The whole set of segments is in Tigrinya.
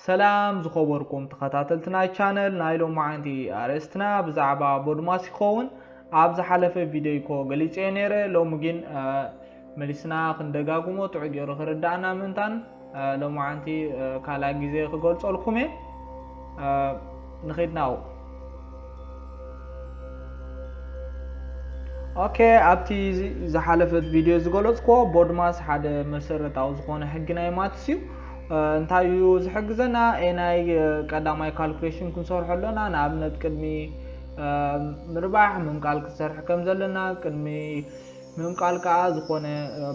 ሰላም ዝኸበርኩም ተኸታተልትና ቻነል፣ ናይ ሎማዓንቲ ኣርእስትና ብዛዕባ ቦድማስ ይኸውን። ኣብ ዝሓለፈ ቪድዮ እኮ ገሊጸ ነይረ። ሎሚ ግን መሊስና ክንደጋግሞ ጥዑይ ገይሩ ክርዳእና ምእንታን ሎማዓንቲ ካልኣይ ግዜ ክገልጸልኩም እየ። ንኺድናው። ኦኬ፣ ኣብቲ ዝሓለፈት ቪድዮ ዝገለጽክዎ ቦድማስ ሓደ መሰረታዊ ዝኾነ ሕጊ ናይ ማትስ እዩ። እንታይ እዩ ዝሕግዘና? ኤናይ ቀዳማይ ካልኩሌሽን ክንሰርሖ ኣለና። ንኣብነት ቅድሚ ምርባሕ ምምቃል ክንሰርሕ ከም ዘለና፣ ቅድሚ ምምቃል ከዓ ዝኾነ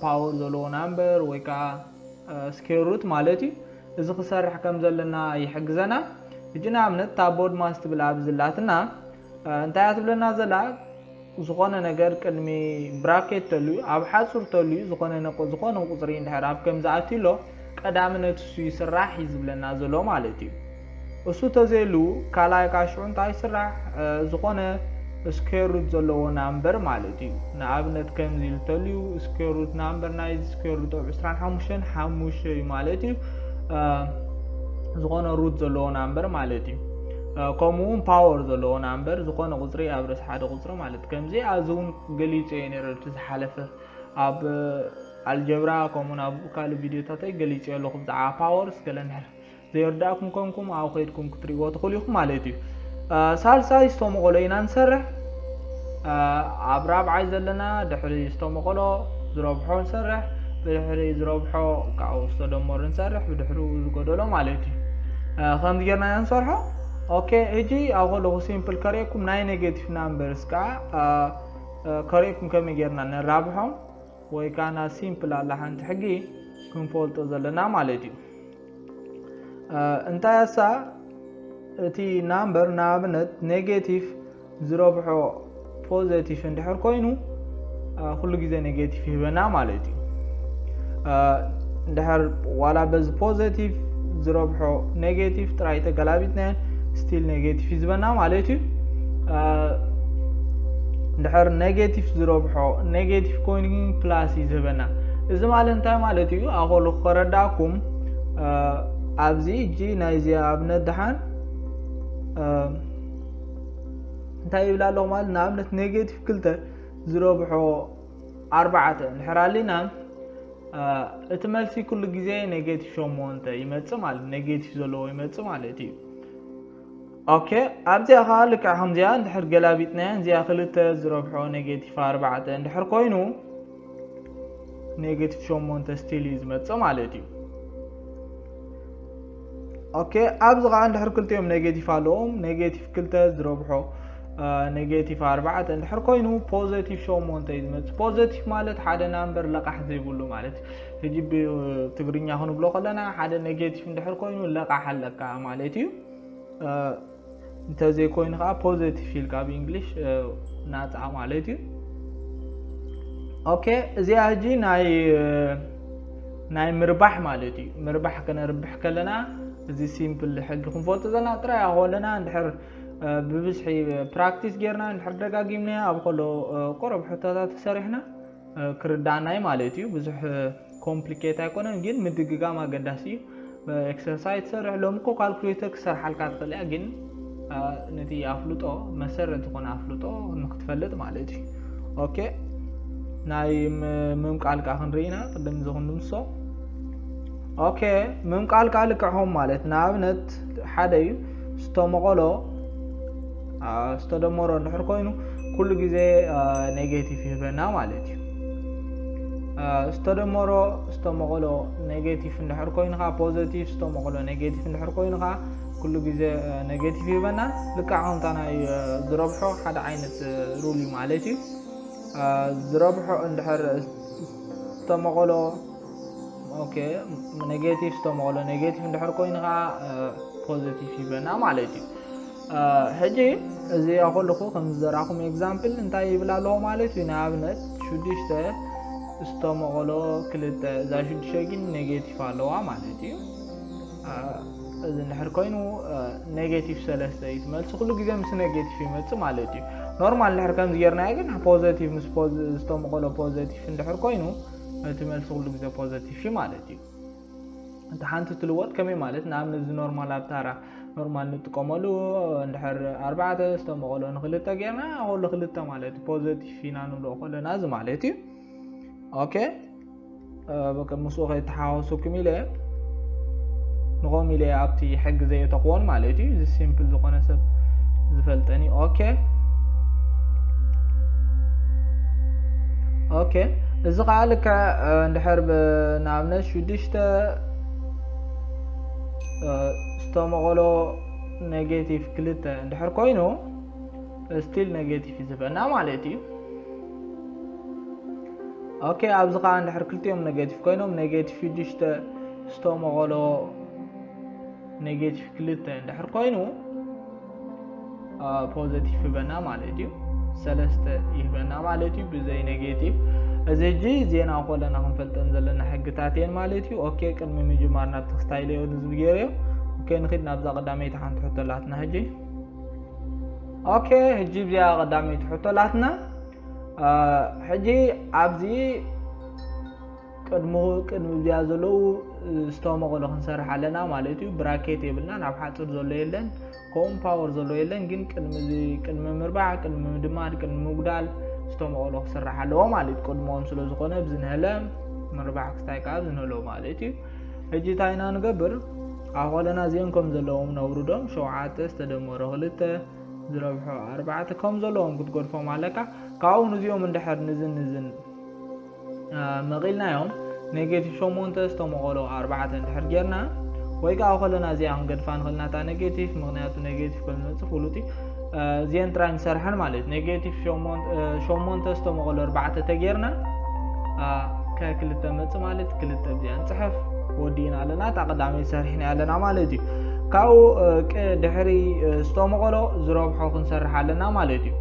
ፓወር ዘለዎ ናምበር ወይ ከዓ ስኬር ሩት ማለት እዩ። እዚ ክሰርሕ ከም ዘለና ይሕግዘና። እጂ ንኣብነት እታ ቦድማስ ትብል ኣብዚ ላትና እንታይ እያ ትብለና ዘላ? ዝኾነ ነገር ቅድሚ ብራኬት ተልዩ፣ ኣብ ሓፁር ተልዩ፣ ዝኾነ ነቆ-፣ ዝኾነ ቁፅሪ እንድሕር ኣብ ከም ዝኣትዩ ኣሎ፣ ቀዳምነት እሱ ይስራሕ እዩ ዝብለና ዘሎ ማለት እዩ። እሱ ተዘይሉ ካልኣይ ካሽዑ እንታይ ይስራሕ? ዝኾነ ስኬር ሩት ዘለዎ ናምበር ማለት እዩ። ንኣብነት ከምዚ ኢሉ ተልዩ፣ ስኬር ሩት ናምበር ናይ ስኬር ሩት ኣብ ዕስራን ሓሙሽተን ሓሙሽተ እዩ ማለት እዩ። ዝኾነ ሩት ዘለዎ ናምበር ማለት እዩ። ከምኡ እውን ፓወር ዘለዎ ናምበር፣ ዝኾነ ቁፅሪ ኣብ ርእሲ ሓደ ቁፅሪ ማለት። ከምዚ ኣብዚ እውን ገሊፀ እየ ነይረ እቲ ዝሓለፈ ኣብ ኣልጀብራ፣ ከምኡውን ኣብ ካልእ ቪድዮታተይ ገሊፀ ኣለኹ ብዛዕባ ፓወርስ። ገለ እንድሕር ዘይርዳእኩም ኮንኩም ኣብኡ ከይድኩም ክትሪእዎ ትኽእሉ ኢኹም ማለት እዩ። ሳልሳይ ዝተመቐሎ ኢና ንሰርሕ። ኣብ ራብዓይ ዘለና ድሕሪ ዝተመቐሎ ዝረብሖ ንሰርሕ፣ ብድሕሪ ዝረብሖ ካብኡ ዝተደመሩ ንሰርሕ፣ ብድሕሪኡ ዝጎደሎ ማለት እዩ። ከምዚ ጌርና ኢና ንሰርሖ። ኦኬ፣ ሕጂ ኣብ ከለኹ ሲምፕል ከርእየኩም ናይ ኔጌቲቭ ናምበርስ ከዓ ከርእየኩም ከመይ ጌርና ነራብሖም ወይ ከዓ ና ሲምፕል ኣላ ሓንቲ ሕጊ ክንፈልጦ ዘለና ማለት እዩ። እንታይ ኣሳ እቲ ናምበር ንኣብነት ኔጌቲቭ ዝረብሖ ፖዘቲቭ እንድሕር ኮይኑ ኩሉ ግዜ ኔጌቲቭ ይህበና ማለት እዩ። እንድሕር ዋላ በዚ ፖዘቲቭ ዝረብሖ ኔጌቲቭ ጥራይ ተገላቢጥና ስቲል ኔጌቲቭ እዩ ዝበና ማለት እዩ። እንድሕር ኔጌቲቭ ዝረብሖ ኔጌቲቭ ኮይኑ ግን ፕላስ እዩ ዝህበና። እዚ ማለት እንታይ ማለት እዩ? ኣኸሉ ከረዳእኩም ኣብዚ እጂ ናይዚ ኣብነት ደሓን እንታይ ይብል ኣለኹ ማለት ንኣብነት ኔጌቲቭ ክልተ ዝረብሖ ኣርባዕተ እንድሕር ኣሊና እቲ መልሲ ኩሉ ግዜ ኔጌቲቭ ሸሞንተ ይመጽእ ማለት ኔጌቲቭ ዘለዎ ይመጽእ ማለት እዩ። ኦኬ፣ ኣብዚኣ ከዓ ልክዕ ከምዚኣ እንድሕር ገላቢጥናያ እዚኣ ክልተ ዝረብሖ ኔጌቲቭ ኣርባዕተ እንድሕር ኮይኑ ኔጌቲቭ ሸሞንተ ስቲል እዩ ዝመጽእ ማለት እዩ። ኦኬ፣ ኣብዚ ከዓ እንድሕር ክልቲኦም ኔጌቲቭ ኣለዎም፣ ኔጌቲቭ ክልተ ዝረብሖ ኔጌቲቭ ኣርባዕተ እንድሕር ኮይኑ ፖዘቲቭ ሸሞንተ እዩ ዝመጽእ። ፖዘቲቭ ማለት ሓደ ናምበር ለቃሕ ዘይብሉ ማለት እዩ። ሕጂ ብትግርኛ ክንብሎ ከለና ሓደ ኔጌቲቭ እንድሕር ኮይኑ ለቃሕ ኣለካ ማለት እዩ። እንተዘይኮይኑ ከዓ ፖዘቲቭ ኢልካ ብእንግሊሽ ናፃ ማለት እዩ። ኦኬ፣ እዚኣ ሕጂ ናይ ናይ ምርባሕ ማለት እዩ። ምርባሕ ከነርብሕ ከለና እዚ ሲምፕል ሕጊ ክንፈልጦ ዘለና ጥራይ ኣኾለና እንድሕር ብብዝሒ ፕራክቲስ ጌርና እንድሕር ደጋጊምና ኣብ ከሎ ቁሩብ ሕቶታት ተሰሪሕና ክርዳእና እዩ ማለት እዩ። ብዙሕ ኮምፕሊኬት ኣይኮነን፣ ግን ምድግጋም ኣገዳሲ እዩ። ኤክሰርሳይዝ ትሰርሕ ሎም እኮ ካልኩሌተር ክሰርሓልካ ትኽእል እያ፣ ግን ነቲ ኣፍልጦ መሰረት ዝኾነ ኣፍልጦ ንክትፈልጥ ማለት እዩ። ኦኬ፣ ናይ ምምቃል ከዓ ክንርኢ ኢና ቅድም እዚ ክንድምሶ። ኦኬ፣ ምምቃል ከዓ ልክዕኹም ማለት ንኣብነት ሓደ እዩ ዝተመቐሎ ዝተደመሮ እንድሕር ኮይኑ ኩሉ ግዜ ኔጌቲቭ ይህበና ማለት እዩ። ዝተደመሮ ዝተመቐሎ ኔጌቲቭ እንድሕር ኮይኑ ከዓ ፖዘቲቭ ዝተመቐሎ ኔጌቲቭ እንድሕር ኮይኑ ከዓ ኩሉ ግዜ ኔጌቲቭ ይህበና። ልክዕ ከምታ ናይ ዝረብሖ ሓደ ዓይነት ሩል እዩ ማለት እዩ። ዝረብሖ እንድሕር ዝተመቐሎ ኦኬ፣ ኔጌቲቭ ዝተመቐሎ ኔጌቲቭ እንድሕር ኮይኑ ከዓ ፖዘቲቭ ይህበና ማለት እዩ። ሕጂ እዚ ከለኹ ከም ዝዘራኹም ኤግዛምፕል እንታይ ይብል ኣለኹ ማለት እዩ። ንኣብነት ሽዱሽተ ዝተመቐሎ ክልተ፣ እዛ ሽዱሽተ ግን ኔጌቲቭ ኣለዋ ማለት እዩ። እዚ እንድሕር ኮይኑ ኔጌቲቭ ሰለስተ እዩ ትመልሲ። ኩሉ ግዜ ምስ ኔጌቲቭ ይመጽእ ማለት እዩ። ኖርማል እንድሕር ከምዚ ጌርናዮ ግን ፖዘቲቭ ምስ ዝተመቐሎ ፖዘቲቭ እንድሕር ኮይኑ እቲ መልሲ ኩሉ ግዜ ፖዘቲቭ እዩ ማለት እዩ። እታ ሓንቲ ትልወጥ ከመይ ማለት ንኣብነት እዚ ኖርማል ኣብ ታራ ኖርማል ንጥቀመሉ እንድሕር ኣርባዕተ ዝተመቐሎ ንክልተ ጌርና ከሎ ክልተ ማለት ፖዘቲቭ ኢና ንብሎ ከለና እዚ ማለት እዩ። ኦኬ በቃ ምስኡ ከይተሓዋወሰኩም ኢለ ንኸም ኢለ ኣብቲ ሕጊ ዘየተኽዎን ማለት እዩ። እዚ ሲምፕል ዝኾነ ሰብ ዝፈልጠኒ። ኦኬ ኦኬ እዚ ከዓ ልክዕ እንድሕር ንኣብነት ሽዱሽተ ዝተመቐሎ ኔጌቲቭ ክልተ እንድሕር ኮይኑ ስቲል ኔጌቲቭ ይዝበና ማለት እዩ። ኦኬ ኣብዚ ከዓ እንድሕር ክልቲኦም ኔጌቲቭ ኮይኖም ኔጌቲቭ ሽዱሽተ ዝተመቐሎ ኔጌቲቭ ክልተ እንድሕር ኮይኑ ፖዘቲቭ ይህበና ማለት እዩ። ሰለስተ ይህበና ማለት እዩ ብዘይ ኔጌቲቭ። እዚ ሕጂ ዜና ኮለና ክንፈልጠን ዘለና ሕግታት እየን ማለት እዩ። ኦኬ ቅድሚ ምጅማር ናብ ተክስታይ ለዮ ንዝብ ገይረዮ። ኦኬ ንኺድ ናብዛ ቀዳመይቲ ሓንቲ ሕቶ ኣላትና ሕጂ። ኦኬ ሕጂ እዚኣ ቀዳመይቲ ሕቶ ኣላትና። ሕጂ ኣብዚ ቅድሚ ቅድሚ እዚኣ ዘለዉ ዝተመቐሎ ክንሰርሕ ኣለና ማለት እዩ። ብራኬት የብልና ናብ ሓፅር ዘሎ የለን ከምኡ ፓወር ዘሎ የለን። ግን ቅድሚ ቅድሚ ምርባዕ ቅድሚ ምድማር ቅድሚ ምጉዳል ዝተመቐሎ ክስራሕ ኣለዎ ማለት እዩ። ቅድሞም ስለ ዝኾነ ብዝንህለ ምርባዕ ክስታይ ከዓ ብዝንህሎ ማለት እዩ። ሕጂ እንታይ ኢና ንገብር? ኣኾለና እዚኦም ከም ዘለዎም ነውርዶም ሸውዓተ ዝተደመሮ ክልተ ዝረብሖ ኣርባዕተ ከም ዘለዎም ክትገድፎም ኣለካ። ካብኡ ንዚኦም እንድሕር ንዝን ንዝን መቒልናዮም ኔጌቲቭ ሸሞንተ ዝተመቐሎ ኣርባዕተ እንድሕር ጌርና ወይ ከዓ ከለና እዚኣ ክንገድፋ ንኽእልናታ ኔጌቲቭ ምክንያቱ ኔጌቲቭ ከም ዝመፅእ ፍሉጥ እዩ። እዚአን ጥራይ ንሰርሐን ማለት ኔጌቲቭ ሸሞንተ ዝተመቐሎ ኣርባዕተ ተጌርና ከክልተ መፅእ ማለት ክልተ እዚኣ ንፅሐፍ ወዲእና ኣለና እታ ቀዳመይ ሰሪሕና ኣለና ማለት እዩ። ካብኡ ድሕሪ ዝተመቐሎ ዝረብሖ ክንሰርሕ ኣለና ማለት እዩ።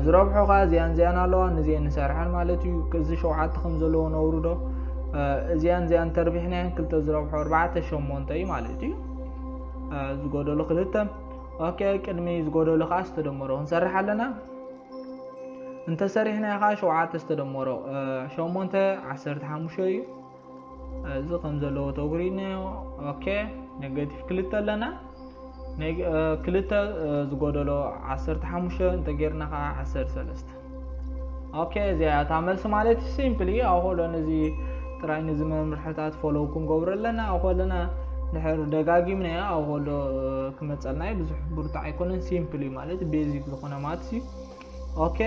ዝረብሖ ከዓ እዚኣን እዚኣን ኣለዋ ንዚአን ንሰርሐን ማለት እዩ። እዚ ሸውዓተ ከም ዘለዎ ነውርዶ እዚኣን እዚኣን ተርቢሕናየን ክልተ ዝረብሖ ኣርባዕተ ሸሞንተ እዩ ማለት እዩ። ዝጎደሎ ክልተ። ኦኬ ቅድሚ ዝጎደሎ ከዓ ዝተደመሮ ክንሰርሕ ኣለና። እንተሰሪሕና ከዓ ሸውዓተ ዝተደመሮ ሸሞንተ ዓሰርተ ሓሙሽተ እዩ። እዚ ከም ዘለዎ ተጉሪናዮ። ኦኬ ኔጌቲቭ ክልተ ኣለና። ክልተ ዝጎደሎ ዓሰርተ ሓሙሽተ እንተጌርና ከዓ ዓሰርተ ሰለስተ። ኦኬ እዚኣ እታ መልሲ ማለት ሲምፕሊ ኣብ ከሎ ነዚ ጥራይ ነዚ መምርሕታት ፎሎው ክንገብሮ ኣለና። ኣብ ከለና ድሕር ደጋጊምናዮ ኣብ ከሎ ክመፀልና ብዙሕ ብርቱዕ ኣይኮነን። ሲምፕሊ ማለት ቤዚክ ዝኾነ ማትስ እዩ። ኦኬ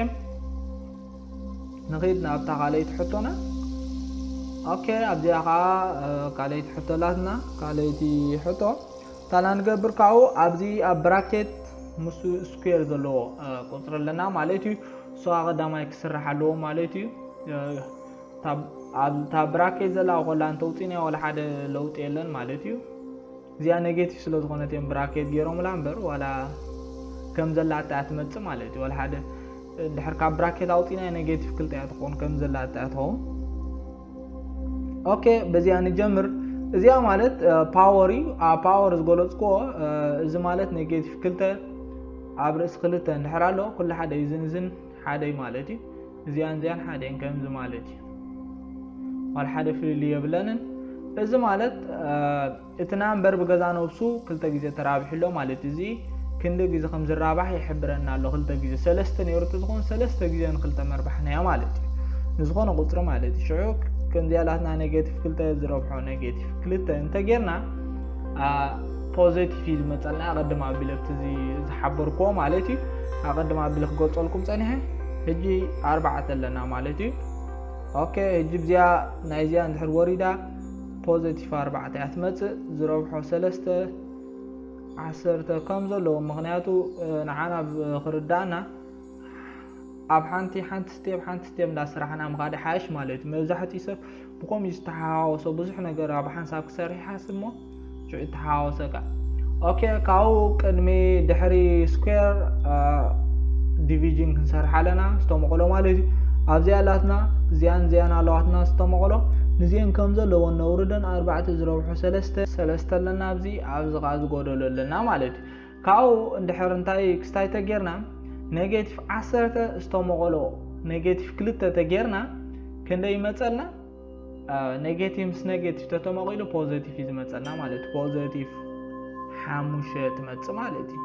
ንኺድ ናብታ ካልኣይቲ ሕቶና። ኦኬ ኣብዚኣ ከዓ ካልኣይቲ ሕቶ ኣላትና። ካልኣይቲ ሕቶ ታና ንገብር ካብኡ ኣብዚ ኣብ ብራኬት ምስ ስኩዌር ዘለዎ ቁፅሪ ኣለና ማለት እዩ። እሱ ቀዳማይ ክስራሕ ኣለዎ ማለት እዩ። እታ ብራኬት ዘላ ኮላ እንተውፂናያ ዋላ ሓደ ለውጢ የለን ማለት እዩ። እዚኣ ኔጌቲቭ ስለ ዝኾነት እዮም ብራኬት ገይሮምላ እምበር ዋላ ከም ዘላታ እያ ትመፅእ ማለት እዩ። ዋላ ሓደ ድሕር ካብ ብራኬት ኣውፂና ኔጌቲቭ ክልተ እያ ትኸውን ከም ዘላታ እያ ትኸውን። ኦኬ በዚኣ ንጀምር። እዚኣ ማለት ፓወር እዩ። ኣብ ፓወር ዝገለፅክዎ እዚ ማለት ኔጌቲቭ ክልተ ኣብ ርእሲ ክልተ እንድሕር ኣሎ ኩሉ ሓደ እዩ ዝንዝን ሓደ እዩ ማለት እዩ። እዚኣን እዚኣን ሓደ እየን ከምዚ ማለት እዩ። ዋላ ሓደ ፍልልይ የብለንን። እዚ ማለት እቲ ናምበር ብገዛ ነብሱ ክልተ ግዜ ተራቢሑ ኣሎ ማለት እዚ ክንዲ ግዜ ከም ዝራባሕ ይሕብረና ኣሎ። ክልተ ግዜ ሰለስተ ነይሩ ተዝኾን ሰለስተ ግዜ ንክልተ መርባሕናዮ ማለት እዩ። ንዝኾነ ቁፅሪ ማለት እዩ። ሽዑ ከምዚኣ ላትና ኔጌቲቭ ክልተ ዝረብሖ ኔጌቲቭ ክልተ እንተጌርና ፖዘቲቭ እዩ ዝመፀልና። ኣቐድም ኣቢለ ኣብቲ ዝሓበርክዎ ማለት እዩ። ኣቐድም ኣቢለ ክገልፀልኩም ፀኒሐ። ሕጂ ኣርባዕተ ኣለና ማለት እዩ። ኦኬ ሕጂ ብዚኣ ናይዚኣ እንድሕር ወሪዳ ፖዘቲቭ ኣርባዕተ እያ ትመፅእ። ዝረብሖ ሰለስተ ዓሰርተ ከም ዘለዎ ምክንያቱ ንዓና ክርዳእና ኣብ ሓንቲ ሓንቲ ስቴፕ ሓንቲ ስቴፕ እንዳሰራሕና ምኻድ ሓሽ ማለት እዩ። መብዛሕትኡ ሰብ ብከምኡ ዝተሓዋወሶ ብዙሕ ነገር ኣብ ሓንሳብ ክሰርሕ ይሓስብ እሞ ሽዑ ይተሓዋወሰካ። ኦኬ ካብኡ ቅድሚ ድሕሪ ስኩዌር ዲቪዥን ክንሰርሕ ኣለና ዝተመቐሎ ማለት እዩ። ኣብዚኣ ኣላትና እዚኣን እዚኣን ኣለዋትና ዝተመቐሎ ንዚአን ከም ዘለዎን ነውርደን ኣርባዕተ ዝረብሖ ሰለስተ ሰለስተ ኣለና ኣብዚ ኣብዚ ከዓ ዝጎደሎ ኣለና ማለት እዩ። ካብኡ እንድሕር እንታይ ክስታይ ተጌርና ኔጌቲቭ ዓሰርተ ዝተመቐሎ ኔጌቲቭ ክልተ ተጌርና ክንደይ ይመፀልና? negative ምስ negative ተተመቒሉ positive እዩ ዝመፀና ማለት እዩ። Positive ሓሙሽተ ትመፅእ ማለት እዩ።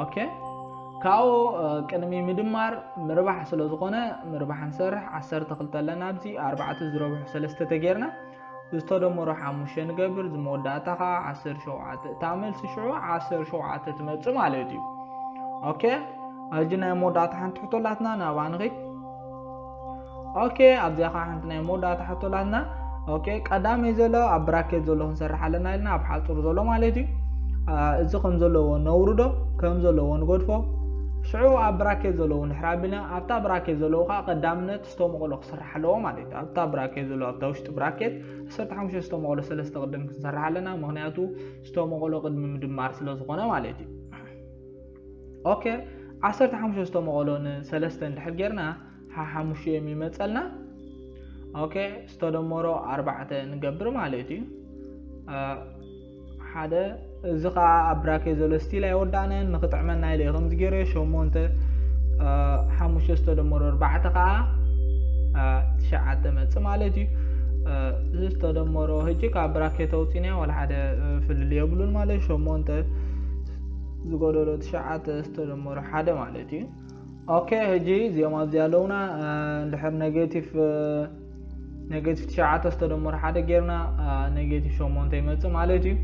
ኦኬ፣ ካብኡ ቅድሚ ምድማር ምርባሕ ስለ ዝኾነ ምርባሕ ንሰርሕ። ዓሰርተ ክልተ ኣለና ኣብዚ፣ ኣርባዕተ ዝረብሑ ሰለስተ ተጌርና ዝተደመሮ ሓሙሽተ ንገብር። ዝመወዳእታ ከዓ ዓሰርተ ሸውዓተ፣ እታ መልሲ ሽዑ ዓሰርተ ሸውዓተ ትመፅእ ማለት እዩ። ኦኬ፣ ሕጂ ናይ መወዳእታ ሓንቲ ሕቶ ኣላትና፣ ናብኣ ንኸይድ። ኦኬ፣ ኣብዚኣ ከዓ ሓንቲ ናይ መወዳእታ ሕቶ ኣላትና። ኦኬ፣ ቀዳመይ ዘሎ ኣብ ብራኬት ዘሎ ክንሰርሕ ኣለና ኢልና፣ ኣብ ሓፁር ዘሎ ማለት እዩ። እዚ ከም ዘለዎ ነውርዶ፣ ከም ዘለዎ ንገድፎ። ሽዑ ኣብ ብራኬት ዘለዉ ንድሕር ኣቢልና፣ ኣብታ ብራኬት ዘለዉ ከዓ ቀዳምነት ዝተመቐሎ ክስራሕ ኣለዎ ማለት እዩ። ኣብታ ብራኬት ዘለዉ፣ ኣብታ ውሽጢ ብራኬት ዓሰርተ ሓሙሽተ ዝተመቐሎ ሰለስተ ቅድም ክንሰርሕ ኣለና፣ ምክንያቱ ዝተመቐሎ ቅድሚ ምድማር ስለ ዝኾነ ማለት እዩ። ኦኬ፣ ዓሰርተ ሓሙሽተ ዝተመቐሎ ንሰለስተ እንድሕር ጌርና፣ ሓሓሙሽተ ይመፀልና። ኦኬ፣ ዝተደመሮ ኣርባዕተ ንገብር ማለት እዩ። ሓደ፣ እዚ ከዓ ኣብ ብራኬት ዘሎ ስቲል ኣይወዳእናን፣ ንክጥዕመና ኢለ ከምዚ ገይረ። ሸሞንተ፣ ሓሙሽተ ዝተደመሮ ኣርባዕተ ከዓ ትሽዓተ መፅእ ማለት እዩ። እዚ ዝተደመሮ ሕጂ ካብ ብራኬት ኣውፂናዮ፣ ዋላ ሓደ ፍልል የብሉን ማለት እዩ። ሸሞንተ ዝጎደሎ ትሽዓተ ዝተደመሮ ሓደ ማለት እዩ። ኦኬ፣ ሕጂ እዚኦም ኣብዚ ኣለውና። እንድሕር negative negative ትሽዓተ ዝተደመሩ ሓደ ጌርና negative ሸሞንተ ይመፅእ ማለት እዩ።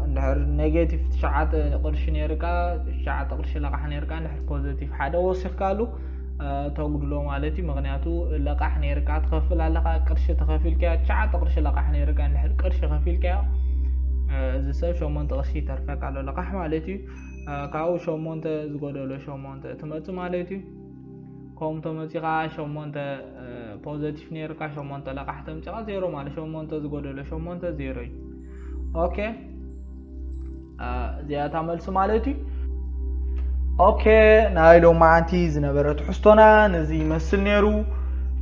እንድሕር negative ትሽዓተ ቅርሺ ነይርካ፣ ትሽዓተ ቅርሺ ለቃሕ ነይርካ፣ እንድሕር positive ሓደ ወሲኽካሉ ተጉድሎ ማለት እዩ። ምክንያቱ ለቃሕ ነይርካ ትኸፍል ኣለካ፣ ቅርሺ ተኸፊልካ፣ ትሽዓተ ቅርሺ ለቃሕ ነይርካ፣ እንድሕር ቅርሺ ከፊልካ፣ እዚ ሰብ ሸሞንተ ቅርሺ ይተርፈካ ኣሎ ለቃሕ ማለት እዩ። ካብኡ ሸሞንተ ዝጎደሎ ሸሞንተ ትመፅእ ማለት እዩ። ከምኡ ተመፂኻ ሸሞንተ positive ነይርካ፣ ሸሞንተ ለቃሕ ተምፂኻ ዜሮ ማለት፣ ሸሞንተ ዝጎደሎ ሸሞንተ ዜሮ እዩ። ኦኬ፣ እዚኣ እታ መልሲ ማለት እዩ። ኦኬ፣ ናይ ሎማዓንቲ ዝነበረ ትሕዝቶና ነዚ ይመስል ነይሩ።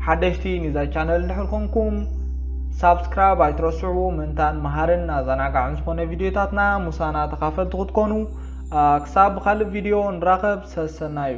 ሓደሽቲ ንዛ ቻነል እንድሕር ኮንኩም ሳብስክራይብ ኣይትረስዑ። ምእንታን መሃርን ኣዘናጋዕን ዝኾነ ቪድዮታትና ምሳና ተኻፈልቲ ክትኮኑ። ክሳብ ካልእ ቪድዮ ንራኸብ፣ ሰሰናዩ።